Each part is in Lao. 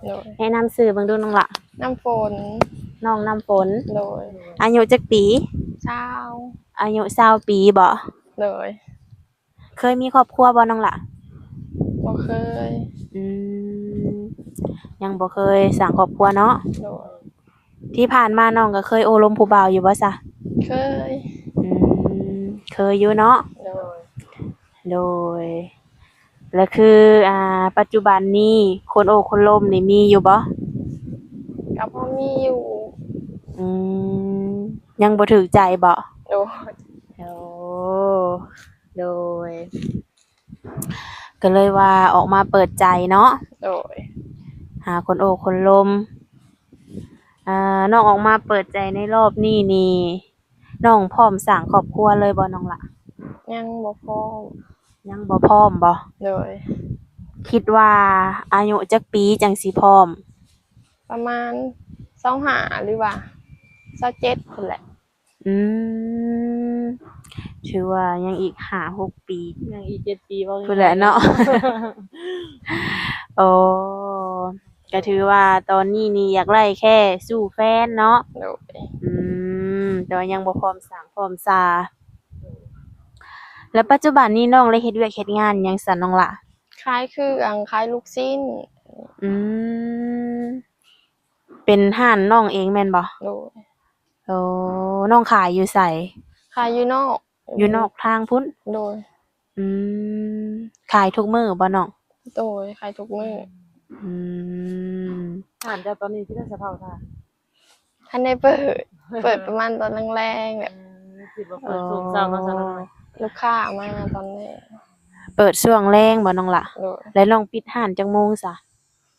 ໂດຍ ແນະນຳຊື່ເບິ່ງດູນ້ອງຫຼ້າ. ນ້ຳຝົນ. ນ້ອງນ້ຳຝົນ. ໂດຍ. ອາຍຸຈັກປີ? ຊາວ. ອາຍຸຊາວປີບໍ? ໂດຍ. ເຄີຍມີຄອບຄົວບໍ່ນ້ອງຫຼ້າ? ບໍ່ເຄີຍ. ອືມ ຍັງບໍ່ເຄີຍສ້າງຄອບຄົວເນາະ. ໂດຍ. ທີ່ຜ່ານມານ້ອງກໍເຄີຍໂອ້ລົມຜູ້ບ່າວຢູ່ບໍ່ຊະ? ເຄີຍ. ອືມ ເຄີຍຢູ່ເນາະ. ໂດຍ. ໂດຍ. ແລ້ວຄື ອ່າ ປັດຈຸບັນນີ້ຄົນໂອ້ຄົນລົມນີ້ມີຢູ່ບໍ່? ກໍພໍມີຢູ່. ອືມ ຍັງບໍ່ຖືກໃຈບໍ? ໂດຍ. ໂອ້ ໂດຍ. ກໍເລີຍວ່າອອກມາເປີດໃຈເນາະ. ໂດຍ. ຫາຄົນໂອ້ຄົນລົມ. ອ່າ ນ້ອງອອກມາເປີດໃຈໃນລອບນີ້ນີ້ ນ້ອງພ້ອມສ້າງຄອບຄົວເລີຍບໍ່ນ້ອງຫຼ້າ? ຍັງບໍ່ພ້ອມ. ຍັງບໍ່ພ້ອມບໍ? ໂດຍ. ຄິດວ່າອາຍຸຈັກປີຈັ່ງຊິພ້ອມ? ປະມານຊາວຫ້າ ຫຼືວ່າຊາວເຈັດພຸ້ນແຫຼະ. ອືມ ຖືວ່າຍັງອີກຫ້າຫົກປີ. ຍັງອີກເຈັດປີ ເວົ້າງ່າຍໆ ພຸ້ນແຫຼະເນາະ. ໂອ້ ກໍຖືວ່າຕອນນີ້ນີ້ຢາກໄດ້ແຄ່ສູ້ແຟນເນາະ. ໂດຍ. ອືມ ແຕ່ວ່າຍັງບໍ່ພ້ອມສ້າງພ້ອມສາ. ແລ້ວປັດຈຸບັນນີ້ນ້ອງໄດ້ເຮັດວຽກເຮັດງານຫຍັງຊັ້ນນ້ອງຫຼ້າ? ຂາຍເຄື່ອງ ຂາຍລູກຊີ້ນ. ອືມ ເປັນຮ້ານນ້ອງເອງແມ່ນບໍ່? ໂດຍ. ໂອ້ ນ້ອງຂາຍຢູ່ໃສ? ຂາຍຢູ່ນອກ. ຢູ່ນອກທາງພຸ້ນ? ໂດຍ. ອືມ ຂາຍທຸກມື້ບໍ່ນ້ອງ? ໂດຍ ຂາຍທຸກມື້. ອືມ ຮ້ານເຈົ້າຕອນນີ້ຄືໄດ້ສະເພາທ່ານ? ທັນໄດ້ເປີດ ເປີດປະມານຕອນແລງໆ ແບບ ອືມ ຄິດວ່າເປີດຊ່ວງເຊົ້າເນາະ. ລູກຄ້າມາຕອນແລງ. ເປີດຊ່ວງແລງບໍ່ນ້ອງຫຼ້າ? ໂດຍ. ແລ້ວນ້ອງປິດຮ້ານຈັກໂມງຊະ?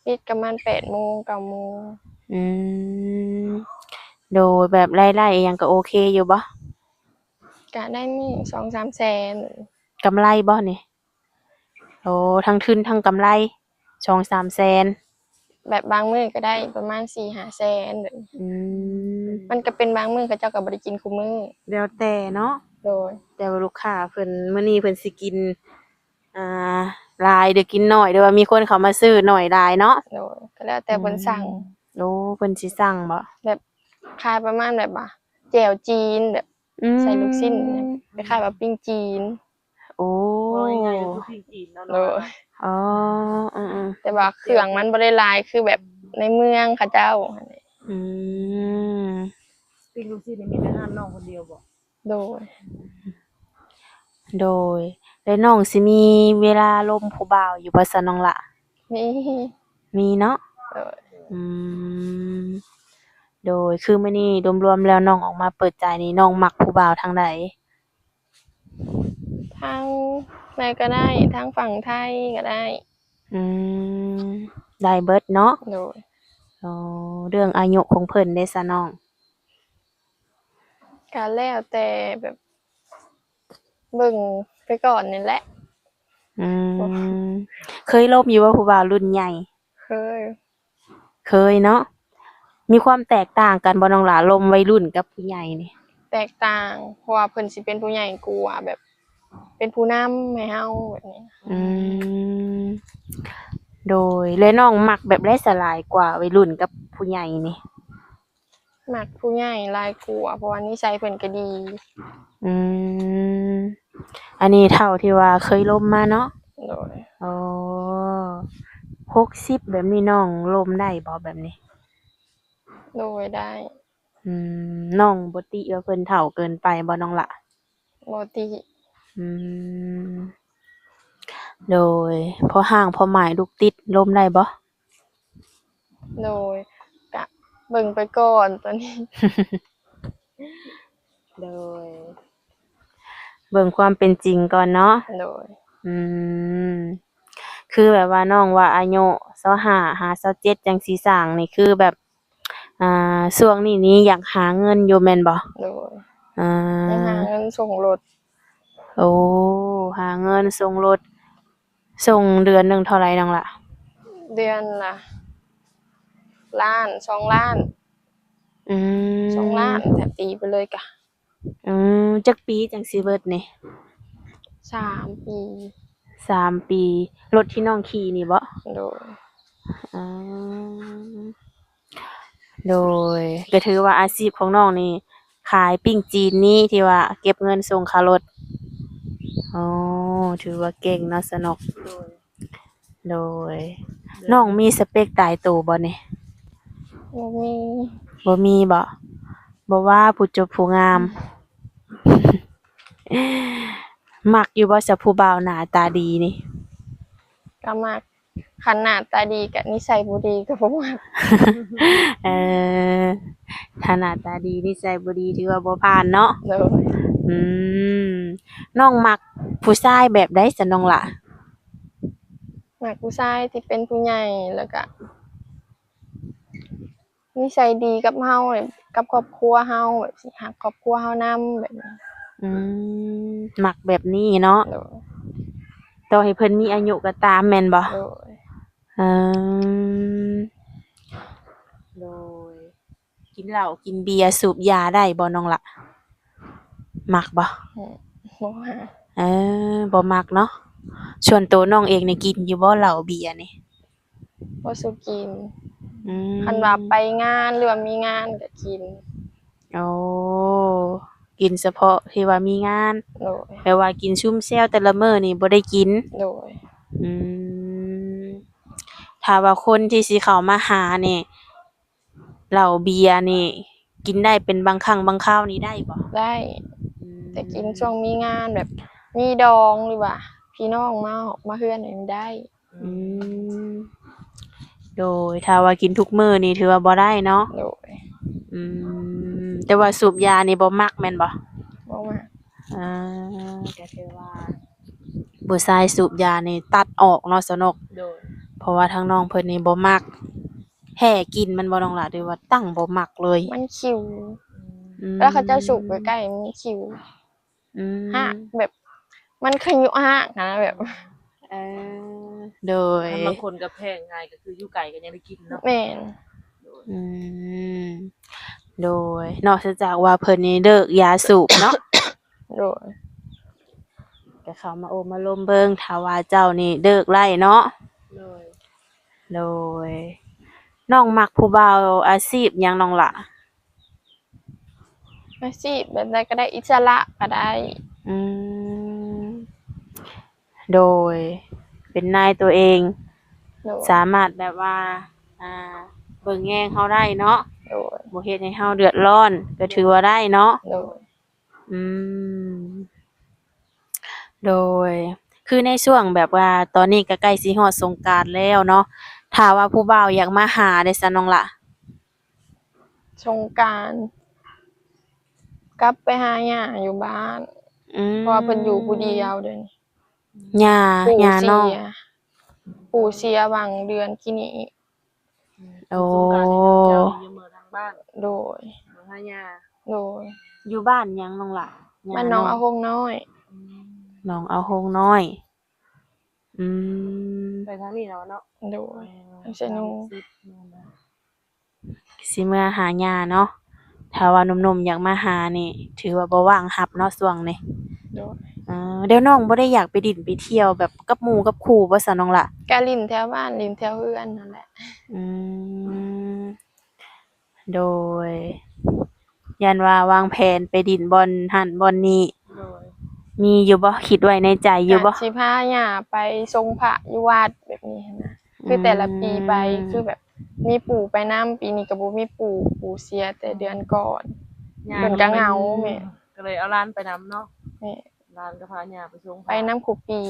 ປິດປະມານແປດໂມງ ເກົ້າໂມງ. ອືມ ໂດຍ. ແບບລາຍໄດ້ອີ່ຫຍັງກໍໂອເຄຢູ່ບໍ່? ກະໄດ້ມື້ສອງສາມແສນ. ກຳໄລບໍ່ນີ້? ໂອ້ ທັງທຶນທັງກຳໄລ ສອງສາມແສນ. ແບບບາງມື້ກໍໄດ້ປະມານສີ່ຫ້າແສນ. ອືມ ມັນກໍເປັນບາງມື້ ເຂົາເຈົ້າກໍບໍ່ໄດ້ກິນຄູ່ມື້. ແລ້ວແຕ່ເນາະ. ໂດຍ. ແຕ່ວ່າລູກຄ້າເພິ່ນ ມື້ນີ້ເພິ່ນຊິກິນ ອ່າ ຫຼາຍ ຫຼື ກິນໜ້ອຍ ຫຼືວ່າມີຄົນເຂົ້າມາຊື້ໜ້ອຍຫຼາຍເນາະ. ໂດຍ. ກໍແລ້ວແຕ່ເພິ່ນສັ່ງ. ອືມ ໂອ້ ເພິ່ນຊິສັ່ງບໍ? ແບບຂາຍປະມານແບບວ່າ ແຈ່ວຈີນ ແບບ ອືມ ໃສ່ລູກຊີ້ນ ຄ້າຍໆວ່າປີ້ງຈີນ. ໂອ້ ເວົ້າງ່າຍໆກໍຄືປີ້ງຈີນເນາະ. ໂດຍ. ອໍ ເອີໆ ແຕ່ວ່າເຄື່ອງມັນບໍ່ໄດ້ຫຼາຍຄືແບບໃນເມືອງເຂົາເຈົ້າ. ອືມ ປີ້ງລູກຊີ້ນນີ້ມີແຕ່ຮ້ານນ້ອງຄົນດຽວບໍ? ໂດຍ. ໂດຍ. ແລ້ວນ້ອງຊິມີເວລາລົມຜູ້ບ່າວຢູ່ບໍ່ຊະນ້ອງຫຼ້າ? ມີ. ມີເນາະ. ໂດຍ. ອືມ ໂດຍ. ຄືມື້ນີ້ລວມໆແລ້ວນ້ອງອອກມາເປີດໃຈນີ້ ນ້ອງມັກຜູ້ບ່າວທາງໃດ? ທາງໃດກໍໄດ້ ທາງຝັ່ງໄທກໍໄດ້. ອືມ ໄດ້ເບິດເນາະ. ໂດຍ. ອໍ ເລື່ອງອາຍຸຂອງເພິ່ນເດຊະນ້ອງ? ກະແລ້ວແຕ່ແບບເບິ່ງໄປກ່ອນນີ້ແຫຼະ. ອືມ ເຄີຍລົມຢູ່ບໍ່ຜູ້ບ່າວລຸ້ນໃຫຍ່? ເຄີຍ. ເຄີຍເນາະ. ມີຄວາມແຕກຕ່າງກັນບໍ່ນ້ອງຫຼ້າ ລົມໄວລຸ້ນກັບຜູ້ໃຫຍ່ນີ້? ແຕກຕ່າງ ເພາະວ່າເພິ່ນຊິເປັນຜູ້ໃຫຍ່ກວ່າ ແບບເປັນຜູ້ນຳໃຫ້ເຮົາແບບນີ້. ອືມ ໂດຍ. ແລ້ວນ້ອງມັກແບບໃດສະຫຼາຍກວ່າ ໄວລຸ້ນກັບຜູ້ໃຫຍ່ນີ້? ມັກຜູ້ໃຫຍ່ຫຼາຍກວ່າ ເພາະວ່ານິໄສເພິ່ນກໍດີ. ອືມ ອັນນີ້ເທົ່າທີ່ວ່າເຄີຍລົມມາເນາະ? ໂດຍ. ອໍ ຫົກສິບແບບນີ້ນ້ອງລົມໄດ້ບໍ່ແບບນີ້? ໂດຍ ໄດ້. ອືມ ນ້ອງບໍ່ຕິວ່າເພິ່ນເຖົ້າເກີນໄປບໍ່ນ້ອງຫຼ້າ? ບໍ່ຕິ. ອືມ ໂດຍ. ພໍຮ່າງພໍໝ້າຍລູກຕິດ ລົມໄດ້ບໍ່? ໂດຍ ກະເບິ່ງໄປກ່ອນຕອນນີ້. ໂດຍ ເບິ່ງຄວາມເປັນຈິງກ່ອນເນາະ. ໂດຍ. ອືມ ຄືແບບວ່ານ້ອງວ່າອາຍຸຊາວຫ້າຫາຊາວເຈັດຈັ່ງຊິສ້າງນີ້ ຄືແບບ ອ່າ ຊ່ວງນີ້ນີ້ຢາກຫາເງິນຢູ່ແມ່ນບໍ່? ໂດຍ. ອ່າ ຍັງຫາເງິນສົ່ງລົດ. ໂອ້ ຫາເງິນສົ່ງລົດ. ສົ່ງເດືອນໜຶ່ງເທົ່າໃດນ້ອງຫຼ້າ? ເດືອນລະລ້ານ ສອງລ້ານ. ອືມ ສອງລ້ານ ຖ້າຕີໄປເລີຍກະ. ອືມ ຈັກປີຈັ່ງຊິເບິດນີ້? ສາມປີ. ສາມປີ. ລົດທີ່ນ້ອງຂີ່ນີ້ບໍ? ໂດຍ. ອໍ ໂດຍ ກໍຖືວ່າອາຊີບຂອງນ້ອງນີ້ ຂາຍປີ້ງຈີນນີ້ ທີ່ວ່າເກັບເງິນສົ່ງຄ່າລົດ. ອໍ ຖືວ່າເກັ່ງເນາະ ສະໜົກ. ໂດຍ ໂດຍ ນ້ອງມີສະເປັກຕາຍໂຕບໍ່ນີ້? ບໍ່ມີ. ບໍ່ມີບໍ? ບໍ່ວ່າຜູ້ຈົບຜູ້ງາມ. ມັກຢູ່ບໍ່ຊະ ຜູ້ບ່າວໜ້າຕາດີນີ້? ກໍມັກ. ຄັນໜ້າຕາດີກະນິໄສບໍ່ດີກໍບໍ່ມັກ. ເອີ ຖ້າໜ້າຕາດີນິໄສບໍ່ດີຖືວ່າບໍ່ຜ່ານເນາະ. ໂດຍ ອືມ ນ້ອງມັກຜູ້ຊາຍແບບໃດຊະນ້ອງຫຼ້າ? ມັກຜູ້ຊາຍທີ່ເປັນຜູ້ໃຫຍ່ ແລ້ວກະ ນິໄສດີກັບເຮົາ ກັບຄອບຄົວເຮົາ ແບບຊິຮັກຄອບຄົວເຮົານຳ ແບບນີ້. ອືມ ມັກແບບນີ້ເນາະ. ໂດຍ ຕໍ່ໃຫ້ເພິ່ນມີອາຍຸກໍຕາມແມ່ນບໍ່? ໂດຍ ເອີ ໂດຍ ກິນເຫຼົ້າກິນເບຍສູບຢາໄດ້ບໍ່ນ້ອງລະ? ມັກບໍ່? ອືມ ບໍ່ມັກ. ເອີ ບໍ່ມັກເນາະ. ສ່ວນໂຕນ້ອງເອງນີ້ກິນຢູ່ບໍ່ເຫຼົ້າເບຍນີ້? ບໍ່ສູ່ກິນ. ອືມ ຄັນວ່າໄປງານ ຫຼືວ່າມີງານກໍກິນ. ໂອ້ ກິນສະເພາະທີ່ວ່າມີງານ. ໂດຍ ແປວ່າກິນຊຸມແຊວແຕ່ລະມື້ນີ້ບໍ່ໄດ້ກິນ. ໂດຍ ອືມ ຖ້າວ່າຄົນທີ່ຊິເຂົ້າມາຫານີ້ ເຫຼົ້າເບຍນີ້ກິນໄດ້ເປັນບາງຄັ້ງບາງຄາວນີ້ໄດ້ບໍ່? ໄດ້. ອືມ ແຕ່ກິນຊ່ວງມີງານ ແບບມີດອງ ຫຼືວ່າພີ່ນ້ອງມາ ມາເຮືອນນີ້ໄດ້. ອືມ ໂດຍ ຖ້າວ່າກິນທຸກມື້ນີ້ຖືວ່າບໍ່ໄດ້ເນາະ. ໂດຍ ອືມ ແຕ່ວ່າສູບຢານີ້ບໍ່ມັກແມ່ນບໍ່? ບໍ່ມັກ. ອ່າ ກໍຖືວ່າຜູ້ຊາຍສູບຢານີ້ຕັດອອກເນາະສະນົກ. ໂດຍ ເພາະວ່າທາງນ້ອງເພິ່ນນີ້ບໍ່ມັກ ແຫ່ກິນແມ່ນບໍ່ນ້ອງຫຼ້າ ຫຼືວ່າຕັ້ງບໍ່ມັກເລີຍ? ມັນຂິວ. ອືມ ເວລາເຂົາເຈົ້າສູບໃກ້ໆມັນຂິວ. ອືມ ຮາກແບບ ມັນຂະຍຸຮາກຫັ້ນນະ ແບບ ເອີ ໂດຍ ຄັນບາງຄົນກໍແພ້ງ່າຍ ກໍຄືຢູ່ໄກກໍຍັງໄດ້ກິນເນາະ. ແມ່ນ. ອືມ ໂດຍ ນອກເສຍຈາກວ່າເພິ່ນນີ້ເລີກຢາສູບເນາະ. ໂດຍ ກໍເຂົ້າມາໂອ້ມາລົມເບິ່ງ ຖ້າວ່າເຈົ້ານີ້ເລີກໄດ້ເນາະ. ໂດຍ ໂດຍ ນ້ອງມັກຜູ້ບ່າວອາຊີບຫຍັງນ້ອງລະ? ອາຊີບແບບໃດກໍໄດ້ ອິດສະຫຼະກໍໄດ້. ອືມ ໂດຍ ເປັນນາຍຕົວເອງ. ໂດຍ ສາມາດແບບວ່າ ອ່າ ເບິ່ງແຍງເຮົາໄດ້ເນາະ. ໂດຍ ບໍ່ເຮັດໃຫ້ເຮົາເດືອດຮ້ອນ ກໍຖືວ່າໄດ້ເນາະ. ໂດຍ ອືມ ໂດຍ ຄືໃນຊ່ວງແບບວ່າຕອນນີ້ກໍໃກ້ຊິຮອດສົງການແລ້ວເນາະ ຖ້າວ່າຜູ້ບ່າວຢາກມາຫາເດຊະນ້ອງລະ? ສົງການກັບໄປຫາຍ່າຢູ່ບ້ານ. ອືມ ເພາະວ່າເພິ່ນຢູ່ຜູ້ດຽວດຽວນີ້. ຍ່າ ຍ່ານ້ອງ ປູ່ເສຍຫວ່າງເດືອນກີ້ນີ້. ໂອ້ ສົງການນີ້ເຈົ້າຢູ່ເມືອງທາງບ້ານ. ໂດຍ ເມືອງຫາຍ່າ. ໂດຍ ຢູ່ບ້ານຫຍັງນ້ອງຫຼ້າ? ບ້ານໜອງອາໂຮງນ້ອຍ. ໜອງອາໂຮງນ້ອຍ. ອືມ ໄປທາງນີ້ແລ້ວເນາະ. ໂດຍ ເຊໂນ. ຊິເມືອຫາຍ່າເນາະ. ຖ້າວ່າໜຸ່ມໆຢາກມາຫານີ້ ຖືວ່າບໍ່ວ່າງຮັບເນາະຊ່ວງນີ້. ໂດຍ ເອີ ແລ້ວນ້ອງບໍ່ໄດ້ຢາກໄປດິນໄປທ່ຽວແບບກັບໝູ່ກັບຄູ່ບໍ່ຊະນ້ອງລະ? ກະຫຼິ້ນແຖວບ້ານ ຫຼິ້ນແຖວເຮືອນຫັ້ນແຫຼະ. ອືມ ໂດຍ ຢ້ານວ່າວາງແຜນໄປດິນບ່ອນຫັ້ນບ່ອນນີ້. ໂດຍ ມີຢູ່ບໍ່? ຄິດໄວ້ໃນໃຈຢູ່ບໍ່? ກະຊິພາຍ່າໄປຊົງພະຢູ່ວັດແບບນີ້ຫັ້ນນະ. ຄືແຕ່ລະປີໄປ ອືມ ຄືແບບມີປູ່ໄປນຳ ປີນີ້ກໍບໍ່ມີປູ່ ປູ່ເສຍແຕ່ເດືອນກ່ອນ. ເພິ່ນກໍເຫງົາ. ແມ່ນ ກໍເລີຍເອົາຫຼານໄປນຳເນາະ. ແມ່ນ ຫຼານກໍພາຍ່າໄປຊົງພະ ໄປນຳຄູ່ປີ.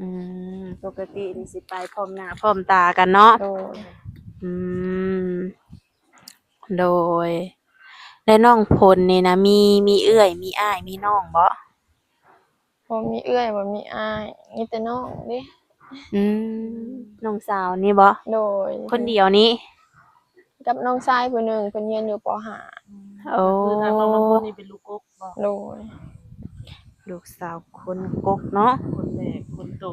ອືມ ປົກກະຕິນີ້ຊິໄປພ້ອມໜ້າພ້ອມຕາກັນເນາະ. ໂດຍ ອືມ ໂດຍ ແລະ ນ້ອງຝົນນີ້ນະ ມີ ມີເອື້ອຍ ມີອ້າຍ ມີນ້ອງບໍ່? ບໍ່ມີເອື້ອຍ ບໍ່ມີອ້າຍ ມີແຕ່ນ້ອງເດ້. ອືມ ນ້ອງສາວນີ້ບໍ່? ໂດຍ ຄົນດຽວນີ້ ກັບນ້ອງຊາຍຜູ້ໜຶ່ງ ເພິ່ນຮຽນຢູ່ ປໍຫ້າ. ໂອ້ ກໍຄືທາງນ້ອງນ້ຳມົນນີ້ເປັນລູກກົກບໍ່? ໂດຍ ລູກສາວຄົນກົກເນາະ ຄົນແລກຄົນໂຕ.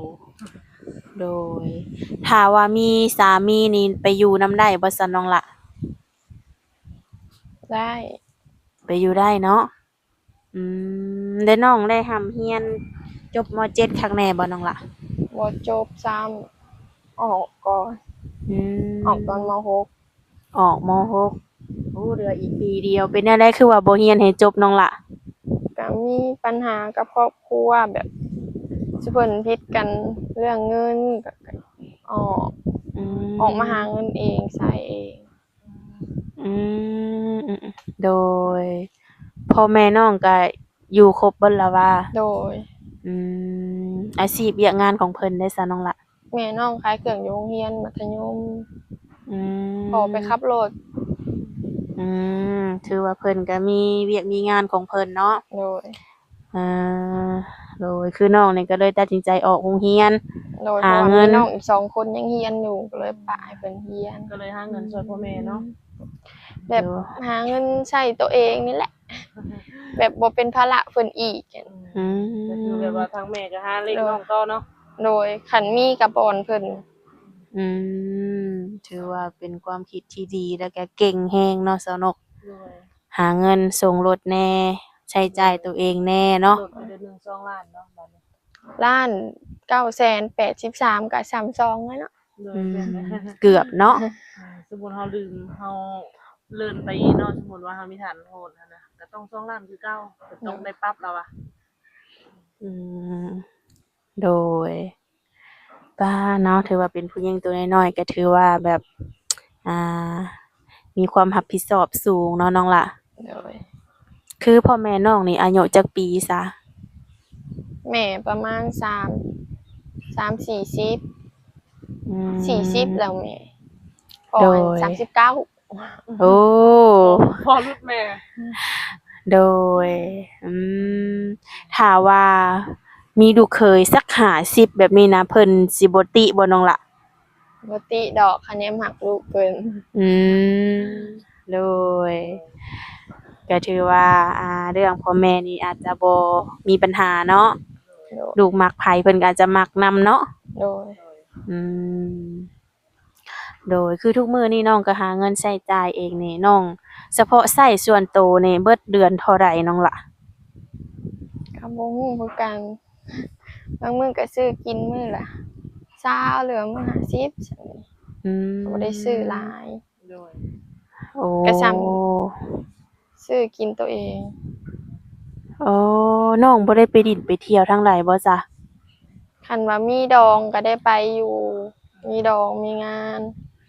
ໂດຍ ຖ້າວ່າມີສາມີນີ້ໄປຢູ່ນຳໄດ້ບໍ່ຊັ້ນນ້ອງລະ? ໄດ້ ໄປຢູ່ໄດ້ເນາະ. ອືມ ແລະ ນ້ອງໄດ້ຮ່ຳຮຽນຈົບ ມໍເຈັດ ຄັກແນ່ບໍ່ນ້ອງລະ? ບໍ່ຈົບຊ້ຳ ອອກກ່ອນ. ອືມ ອອກຕອນ ມໍຫົກ. ອອກ ມໍຫົກ ໂອ້ ເຫຼືອອີກປີດຽວ. ເປັນແນວໃດຄືວ່າບໍ່ຮຽນໃຫ້ຈົບ ນ້ອງຫຼ້າ? ກໍມີປັນຫາກັບຄອບຄົວ ແບບ ຊຸມເພິ່ນຜິດກັນເລື່ອງເງິນ ກໍ ກໍອອກ ອືມ ອອກມາຫາເງິນເອງ ໃຊ້ເອງ. ອືມ ອືມ ໂດຍ ພໍ່ແມ່ນ້ອງກໍຢູ່ຄົບເບິດລະວ່າ? ໂດຍ. ອືມ ອາຊີບວຽກງານຂອງເພິ່ນເດຊະ ນ້ອງຫຼ້າ? ແມ່ນ້ອງຂາຍເຄື່ອງຢູ່ໂຮງຮຽນມັດທະຍົມ. ອືມ ພໍ່ໄປຂັບລົດ. ອືມ ຖືວ່າເພິ່ນກໍມີວຽກມີງານຂອງເພິ່ນເນາະ. ໂດຍ. ເອີ ໂດຍ ຄືນ້ອງນີ້ກໍເລີຍຕັດສິນໃຈອອກໂຮງຮຽນ. ໂດຍ ຫາເງິນ ເພາະວ່າມີນ້ອງອີກສອງຄົນຍັງຮຽນຢູ່ ກໍເລີຍປະໃຫ້ເພິ່ນຮຽນ ກໍເລີຍຫາເງິນຊ່ວຍພໍ່ແມ່ເນາະ. ອືມ ແບບ ໂດຍ ຫາເງິນໃຊ້ຕົວເອງນີ້ແຫຼະ ແບບບໍ່ເປັນພາລະເພິ່ນອີກ. ອືມ ກໍຄືແບບວ່າທາງແມ່ກໍຫາລ້ຽງ ໂດຍ ນ້ອງຕໍ່ເນາະ. ໂດຍ ຄັນມີກໍປ້ອນເພິ່ນ. ອືມ ຖືວ່າເປັນຄວາມຄິດທີ່ດີ ແລ້ວກໍເກັ່ງແຮງເນາະ ສາວນົກ. ໂດຍ. ຫາເງິນສົ່ງລົດແດ່ ໃຊ້ຈ່າຍໂຕເອງແດ່ເນາະ. ລົດກໍເດືອນໜຶ່ງສອງລ້ານເນາະ ບາດນີ້ ລ້ານເກົ້າແສນແປດສິບສາມ ກໍສ່ຳສອງແລ້ວເນາະ. ໂດຍ. ອືມ ເກືອບເນາະ. ເອີ ສົມມຸດເຮົາລືມ ເຮົາເລີນໄປເນາະ ສົມມຸດວ່າເຮົາມີຖານໂທດຫັ້ນນະ ກໍຕ້ອງສອງລ້ານຄືເກົ່າ ກໍຕ້ອງ ໂດຍ ໄດ້ປັບແລ້ວວ່າ. ອືມ ໂດຍ. ປ້າເນາະ ຖືວ່າເປັນຜູ້ຍິງໂຕນ້ອຍໆ ກໍຖືວ່າແບບ ອ່າ ມີຄວາມຮັບຜິດຊອບສູງເນາະ ນ້ອງຫຼ້າ. ໂດຍ. ຄືພໍ່ແມ່ນ້ອງນີ້ອາຍຸຈັກປີຊະ? ແມ່ປະມານສາມ ສາມສີ່ສິບ. ອືມ ສີ່ສິບແລ້ວແມ່. ພໍ່ ໂດຍ ສາມສິບເກົ້າ. ໂອ້ ພໍ່ລຸດແມ່. ໂດຍ. ອືມ ຖ້າວ່າມີລູກເຂີຍສັກຫ້າສິບແບບນີ້ນະ ເພິ່ນຊິບໍ່ຕິບໍ່ ນ້ອງຫຼ້າ? ບໍ່ຕິດອກ ຄັນແນມຮັກລູກເພິ່ນ. ອືມ ໂດຍ. ກໍຖືວ່າ ອ່າ ເລື່ອງພໍ່ແມ່ນີ້ອາດຈະບໍ່ມີບັນຫາເນາະ. ໂດຍ. ລູກມັກໃຜເພິ່ນກໍອາດຈະມັກນຳເນາະ. ໂດຍ. ອືມ ໂດຍ ຄືທຸກມື້ນີ້ນ້ອງກໍຫາເງິນໃຊ້ຈ່າຍເອງນີ້ ນ້ອງ ສະເພາະໃຊ້ສ່ວນໂຕນີ້ເບິດເດືອນເທົ່າໃດ ນ້ອງຫຼ້າ? ກໍບໍ່ຮູ້ຄືກັນ ບາງມື້ກໍຊື້ກິນມື້ລະຊາວ ຫຼືວ່າມື້ຫ້າສິບ ອືມ ກໍບໍ່ໄດ້ຊື້ຫຼາຍ. ໂດຍ. ໂອ້ ກໍສ່ຳ ຊື້ກິນໂຕເອງ. ໂອ້ ນ້ອງບໍ່ໄດ້ໄປຫຼິ້ນໄປທ່ຽວທາງໃດບໍ່ຊະ? ຄັນວ່າມີດອງກໍໄດ້ໄປຢູ່ ມີດອງມີງານ.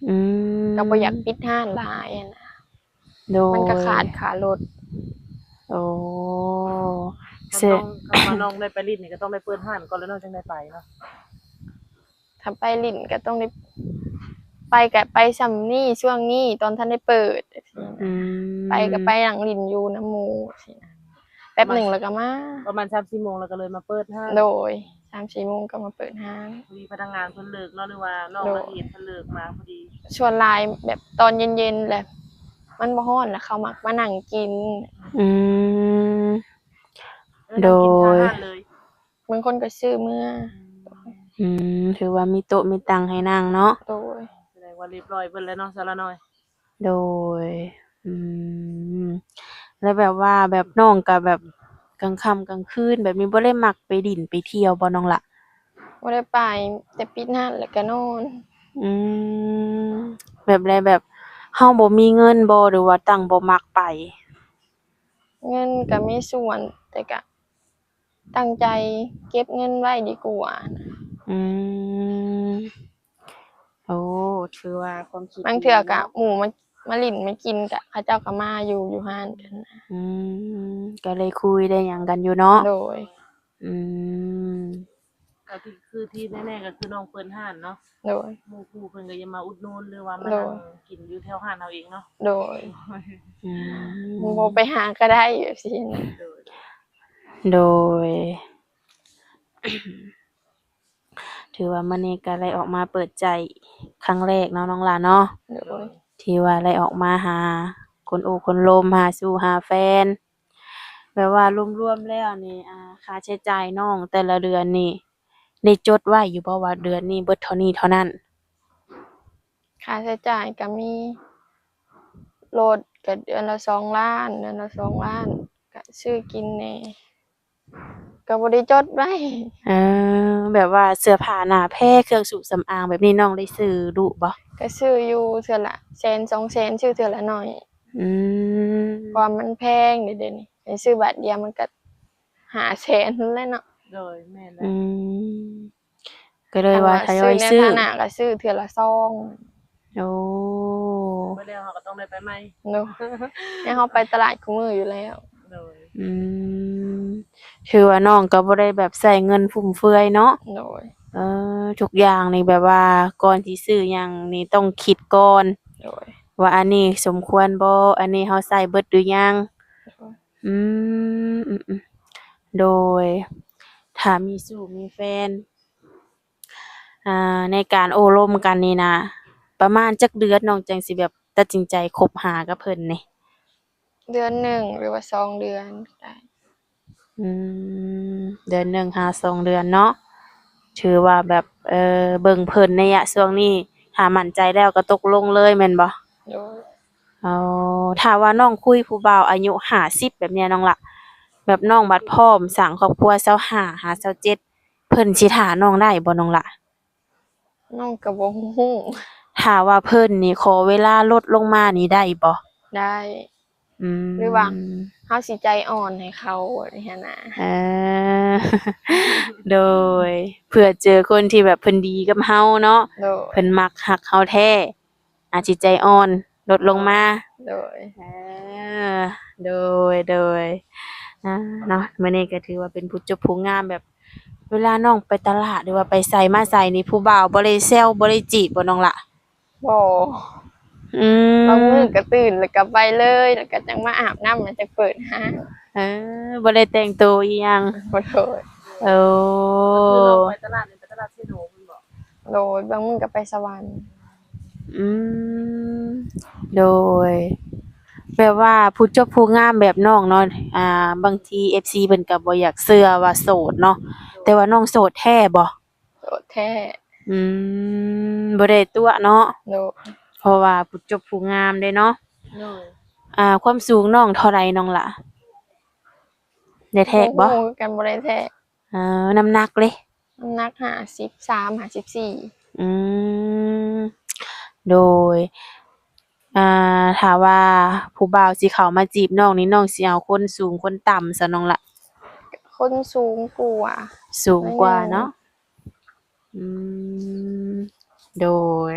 ອືມ ກໍບໍ່ຢາກປິດຮ້ານຫຼາຍຫັ້ນນະ. ໂດຍ. ມັນກໍຂາດຄ່າລົດ. ໂອ້ ຄັນນ້ອງ ຄັນວ່ານ້ອງໄດ້ໄປຫຼິ້ນນີ້ ກໍຕ້ອງໄດ້ເປີດຮ້ານກ່ອນ ແລ້ວນ້ອງຈຶ່ງໄດ້ໄປເນາະ. ຖ້າໄປຫຼິ້ນກໍຕ້ອງໄດ້ ໄປກໍໄປຊ່ຳນີ້ ຊ່ວງນີ້ ຕອນທັນໄດ້ເປີດ. ອືມ ໄປກໍໄປນັ່ງຫຼິ້ນຢູ່ນຳໝູ່ຊີ້ນະ ແປັບໜຶ່ງແລ້ວກໍມາ ປະມານສາມສີ່ໂມງ ແລ້ວກໍເລີຍມາເປີດຮ້ານ. ໂດຍ. ສາມສີ່ໂມງກໍມາເປີດຮ້ານ. ພໍດີພະນັກງານເພິ່ນເລີກເນາະ ຫຼືວ່ານ້ອງ ໂດຍ ລະເຮັດເພິ່ນເລີກມາພໍດີ. ສ່ວນຫຼາຍແບບຕອນເຢັນໆ ແຫຼະ ມັນບໍ່ຮ້ອນ ແລ້ວເຂົາມັກມານັ່ງກິນ. ອືມ ເອີ ໂດຍ ນັ່ງກິນຄາຮ້ານເລີຍ. ບາງຄົນກໍຊື້ເມືອ. ອືມ ຖືວ່າມີໂຕະມີຕັ່ງໃຫ້ນັ່ງເນາະ. ໂດຍ. ສະແດງວ່າລຽບຮ້ອຍເບິດແລ້ວເນາະ ສາວລານ້ອຍ. ໂດຍ. ອືມ ແລ້ວແບບວ່າ ແບບນ້ອງກໍແບບກາງຄ່ຳກາງຄືນແບບນີ້ ບໍ່ໄດ້ມັກໄປຫຼິ້ນໄປທ່ຽວບໍ່ ນ້ອງລະ? ບໍ່ໄດ້ໄປ ແຕ່ປິດຮ້ານແລ້ວກໍນອນ. ອືມ ແບບໃດ ແບບເຮົາບໍ່ມີເງິນບໍ່ ຫຼືວ່າຕັ້ງບໍ່ມັກໄປ? ເງິນກໍມີສ່ວນ ແຕ່ກໍ ຕັ້ງໃຈເກັບເງິນໄວ້ດີກວ່າ. ອືມ ໂອ້ ຖືວ່າຄວາມຄິດ ບາງເທື່ອກໍ ດີເນາະ ໝູ່ມາ ມາຫຼິ້ນມາກິນ ກໍເຂົາເຈົ້າກໍມາຢູ່ ຢູ່ຮ້ານກັນນະ. ອືມ ກໍໄດ້ຄຸຍໄດ້ຫຍັງກັນຢູ່ເນາະ. ໂດຍ. ອືມ ກໍຄື ຄືທີ່ແນ່ໆ ກໍຄືນ້ອງເປີດຮ້ານເນາະ. ໂດຍ. ໝູ່ຄູ່ເພິ່ນກໍຢ່າມາອຸດໜູນ ຫຼືວ່າມາ ໂດຍ ນັ່ງກິນຢູ່ແຖວຮ້ານເຮົາເອງເນາະ. ໂດຍ. ອືມ ບໍ່ໄປຫາກໍໄດ້ ແບບຊີ້ນະ. ໂດຍ. ໂດຍ ຖືວ່າມື້ນີ້ກໍໄດ້ອອກມາເປີດໃຈຄັ້ງແລກເນາະ ນ້ອງຫຼ້າເນາະ. ໂດຍ. ທີ່ວ່າໄດ້ອອກມາຫາຄົນໂອ້ຄົນລົມ ຫາສູ່ຫາແຟນ ແບບວ່າລວມໆແລ້ວນີ້ ອ່າ ຄ່າໃຊ້ຈ່າຍນ້ອງແຕ່ລະເດືອນນີ້ ໄດ້ຈົດໄວ້ຢູ່ບໍ່ວ່າເດືອນນີ້ເບິດເທົ່ານີ້ເທົ່ານັ້ນ? ຄ່າໃຊ້ຈ່າຍກໍມີ ລົດກໍເດືອນລະສອງລ້ານ ເດືອນລະສອງລ້ານ ກໍຊື້ກິນແດ່ ກໍບໍ່ໄດ້ຈົດໄວ້. ເອີ ແບບວ່າເສື້ອຜ້າໜ້າແພ ເຄື່ອງສຸກສຳອາງແບບນີ້ ນ້ອງໄດ້ຊື້ດຸບໍ່? ກໍຊື້ຢູ່ເທື່ອລະແສນສອງແສນ ຊື້ເທື່ອລະໜ້ອຍ. ອືມ ເພາະວ່າມັນແພງເດ້ ດຽວນີ້ ໄປຊື້ບາດດຽວມັນກໍຫ້າແສນພຸ້ນແຫຼະເນາະ. ໂດຍ ແມ່ນແຫຼະ. ອືມ ກໍເລີຍວ່າທະຍອຍຊື້ ຄັນວ່າຊື້ໃນຖານະກໍຊື້ເທື່ອລະຊອງ. ໂອ້ ເບິດແລ້ວເຮົາກໍຕ້ອງໄດ້ໄປໃໝ່. ໂດຍ ແລ້ວເຮົາໄປຕະຫຼາດຄູ່ມື້ຢູ່ແລ້ວ. ໂດຍ ອືມ ຖືວ່ານ້ອງກໍບໍ່ໄດ້ແບບໃຊ້ເງິນຟຸມເຟືອຍເນາະ. ໂດຍ ເອີ ທຸກຢ່າງນີ້ແບບວ່າກ່ອນຊິຊື້ຫຍັງນີ້ຕ້ອງຄິດກ່ອນ. ໂດຍ ວ່າອັນນີ້ສົມຄວນບໍ່ ອັນນີ້ເຮົາໃຊ້ເບິດຫຼືຍັງ. ໂດຍ ອືມ ອືມ ອືມ ໂດຍ ຖ້າມີຊູ້ມີແຟນ ອ່າ ໃນການໂອ້ລົມກັນນີ້ນະ ປະມານຈັກເດືອນນ້ອງຈັ່ງຊິແບບຕັດສິນໃຈຄົບຫາກັບເພິ່ນນີ້? ເດືອນໜຶ່ງ ຫຼືວ່າສອງເດືອນກໍໄດ້. ອືມ ເດືອນໜຶ່ງຫາສອງເດືອນເນາະ ຖືວ່າແບບ ເອີ ເບິ່ງເພິ່ນໄລຍະຊ່ວງນີ້ ຖ້າໝັ້ນໃຈແລ້ວກໍຕົກລົງເລີຍແມ່ນບໍ່? ໂດຍ. ອໍ ຖ້າວ່ານ້ອງຄຸຍຜູ້ບ່າວອາຍຸຫ້າສິບແບບເນີ້ຍນ້ອງລະ ແບບນ້ອງບັດພ້ອມສ້າງຄອບຄົວຊາວຫ້າຫາຊາວເຈັດ ເພິ່ນຊິຖ້ານ້ອງໄດ້ບໍ່ນ້ອງລະ? ນ້ອງກໍບໍ່ຮູ້. ຖ້າວ່າເພິ່ນນີ້ຂໍເວລາລົດລົງມານີ້ໄດ້ບໍ່? ໄດ້. ອືມ ຫຼືວ່າເຮົາຊິໃຈອ່ອນໃຫ້ເຂົາຫັ້ນນະ. ເອີ ໂດຍ ເພື່ອເຈີຄົນທີ່ແບບເພິ່ນດີກັບເຮົາເນາະ. ໂດຍ ເພິ່ນມັກຮັກເຮົາແທ້ ອາດຊິໃຈອ່ອນລົດລົງມາ. ໂດຍ ເອີ ໂດຍ ໂດຍ ອ່າ ເນາະ ມື້ນີ້ກໍຖືວ່າເປັນຜູ້ຈົບຜູ້ງາມ ແບບເວລານ້ອງໄປຕະຫຼາດ ຫຼືວ່າໄປໃສມາໃສນີ້ ຜູ້ບ່າວບໍ່ໄດ້ແຊວ ບໍ່ໄດ້ຈີບບໍ່ນ້ອງລະ? ບໍ່. ອືມ ບາງມື້ກໍຕື່ນແລ້ວກໍໄປເລີຍ ແລ້ວກໍຈັ່ງມາອາບນ້ຳ ແລ້ວຈັ່ງເປີດຮ້ານ. ເອີ ບໍ່ໄດ້ແຕ່ງໂຕອີ່ຫຍັງ. ບໍ່. ໂດຍ. ໂອ້ ຄືນ້ອງໄປຕະຫຼາດນີ້ ໄປຕະຫຼາດເຊໂນພຸ້ນບໍ່? ໂດຍ ບາງມື້ກໍໄປສະຫວັນ. ອືມ ໂດຍ ແບບວ່າຜູ້ຈົບຜູ້ງາມແບບນ້ອງເນາະ ອ່າ ບາງທີເອັຟຊີເພິ່ນກໍບໍ່ຢາກເຊື່ອວ່າໂສດເນາະ ແຕ່ວ່ານ້ອງໂສດແທ້ບໍ່? ໂສດແທ້. ອືມ ບໍ່ໄດ້ຕົວະເນາະ. ໂດຍ ເພາະວ່າຜູ້ຈົບຜູ້ງາມເດ້ເນາະ. ໂດຍ. ອ່າ ຄວາມສູງນ້ອງເທົ່າໃດນ້ອງລະ? ໄດ້ແທກບໍ່? ບໍ່ຮູ້ຄືກັນ ບໍ່ໄດ້ແທກ. ເອີ ນ້ຳໜັກເດ້? ນ້ຳໜັກຫ້າສິບສາມ ຫ້າສິບສີ່. ອືມ ໂດຍ. ອ່າ ຖ້າວ່າຜູ້ບ່າວຊິເຂົ້າມາຈີບນ້ອງນີ້ ນ້ອງຊິເອົາຄົນສູງຄົນຕ່ຳຊະນ້ອງລະ? ຄົນສູງກວ່າ. ສູງກວ່າເນາະ. ອືມ ໂດຍ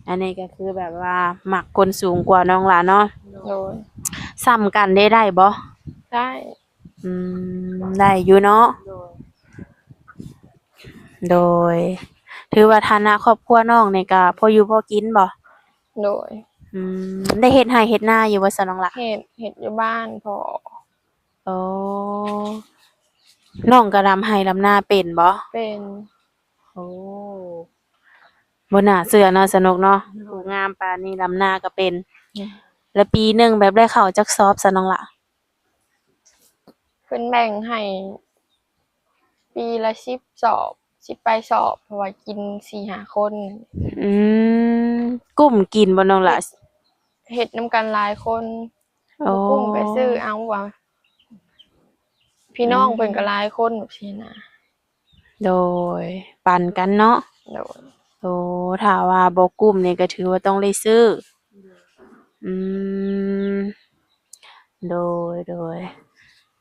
ອັນນີ້ກໍຄືແບບວ່າມັກຄົນສູງກວ່ານ້ອງລະເນາະ. ໂດຍ. ສ່ຳກັນເດ້ ໄດ້ບໍ່? ໄດ້. ອືມ ໄດ້ຢູ່ເນາະ. ໂດຍ ໂດຍ ຖືວ່າຖານະຄອບຄົວນ້ອງນີ້ກໍພໍຢູ່ພໍກິນບໍ່? ໂດຍ. ອືມ ໄດ້ເຮັດໄຮ່ເຮັດນາຢູ່ບໍ່ຊະນ້ອງລະ? ເຮັດ ເຮັດຢູ່ບ້ານພໍ່. ໂອ້ ນ້ອງກໍດຳໄຮ່ດຳນາເປັນບໍ່? ເປັນ. ໂອ້ ບໍ່ໜ້າເຊື່ອເນາະ ສະໜຸກເນາະ. ໂດຍ. ຜູ້ງາມປານນີ້ດຳນາກໍເປັນ. ອືມ. ແລ້ວປີໜຶ່ງແບບໄດ້ເຂົ້າຈັກສອບຊະນ້ອງລະ? ເພິ່ນແບ່ງໃຫ້ປີລະສິບສອບ ສິບປາຍສອບ ເພາະວ່າກິນສີ່ຫ້າຄົນ. ອືມ ກຸ້ມກິນບໍ່ນ້ອງລະ? ເຮັດ ເຮັດນຳກັນຫຼາຍຄົນ. ໂອ້ ບໍ່ກຸ້ມກໍຊື້ເອົາວ່າ ພີ່ນ້ອງເພິ່ນກໍຫຼາຍຄົນ ອືມ ແບບຊີ້ນະ. ໂດຍ ປັນກັນເນາະ. ໂດຍ. ໂອ້ ຖ້າວ່າບໍ່ກຸ້ມນີ້ກໍຖືວ່າຕ້ອງໄດ້ຊື້. ໂດຍ. ອືມ ໂດຍ ໂດຍ.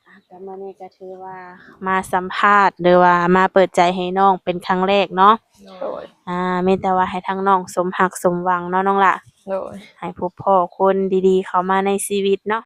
ອ່າ ກໍມື້ນີ້ກໍຖືວ່າມາສຳພາດ ຫຼືວ່າມາເປີດໃຈໃຫ້ນ້ອງເປັນຄັ້ງແລກເນາະ. ໂດຍ. ອ່າ ມີແຕ່ວ່າໃຫ້ທາງນ້ອງສົມຮັກສົມຫວັງເນາະນ້ອງຫຼ້າ. ໂດຍ. ໃຫ້ພົບພໍ້ຄົນດີໆເຂົ້າມາໃນຊີວິດເນາະ.